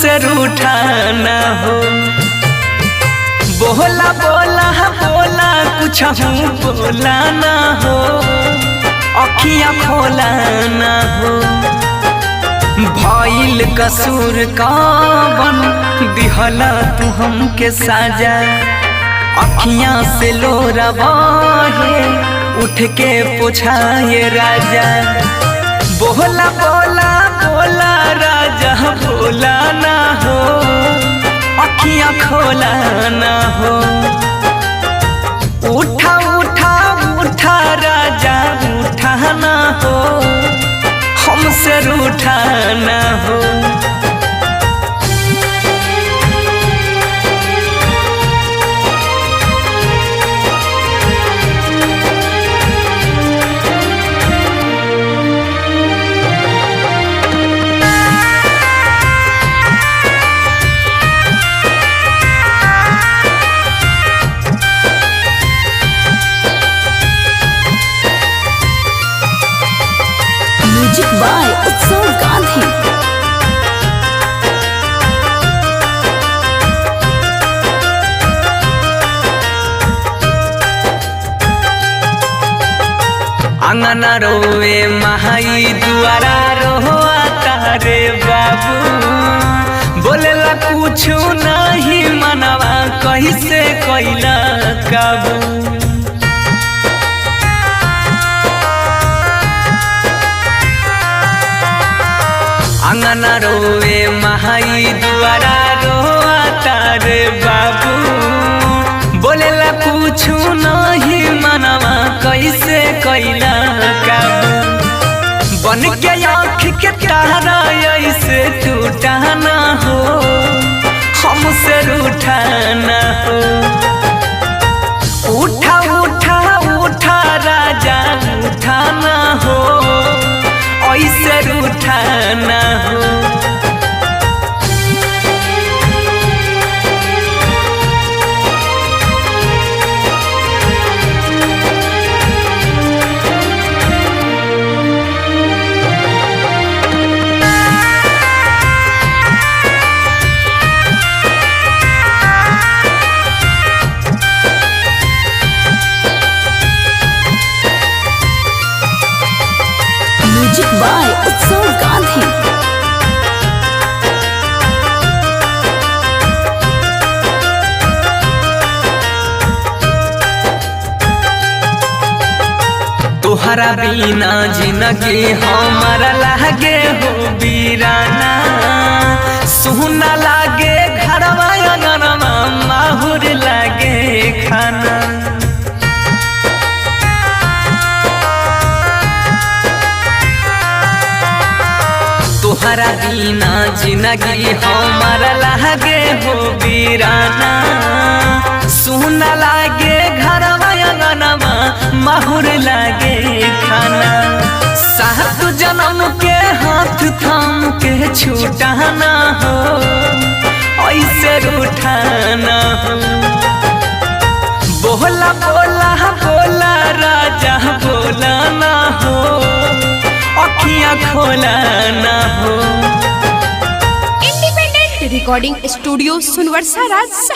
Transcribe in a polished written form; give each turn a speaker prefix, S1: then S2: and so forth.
S1: हमसे रूठा ना हो। बोला बोला बोला कुछ हूँ बोला ना हो, अखियाँ खोला ना हो। भइल कसूर कावन दिहला तू हमके साजा, अखियाँ से लोरवा है उठ के पोछाए राजा। बोला बोला बोला राजा बोला ना हो, अखियाँ खोला ना हो। उठा उठा उठा राजा उठा ना हो, हमसे रूठा ना हो।
S2: म्यूजिक बाय उत्सव गांधी।
S1: अंगना रोवे महाई दुआरा रोआ तारे बाबू, बोलेला कुछ नहीं मनवा कैसे कैला काबू। अंगना रोवे महाई दुआरा रोआ तारे बाबू, बोलेला कुछ नहीं मनवा कैसे कैला काबू। बन के आँख के तारा ऐसे टूटा ना हो, हमसे रूठा ना हो। उठा उठा उठा राजा उठा ना हो, ऐसे रूठा ना हो।
S2: म्यूजिक बाय उत्सव गांधी।
S1: तोहरा बिना जिंदगी हमारा लागे हो बीराना, सोना लागे घरवा अंगनमा माहुर लागे खाना। तोहरा बिना जिंदगी हमारा लागे हो बीराना, सोना लागे घरवा अंगनमा माहुर लागे खाना। सात जन्म के हाथ थाम के छूटा ना हो, ऐसे रूठा ना हो। बोला बोला बोला राजा बोला ना हो, अखियाँ खोला ना हो।
S3: इंडिपेंडेंट रिकॉर्डिंग स्टूडियो सुनवर राज।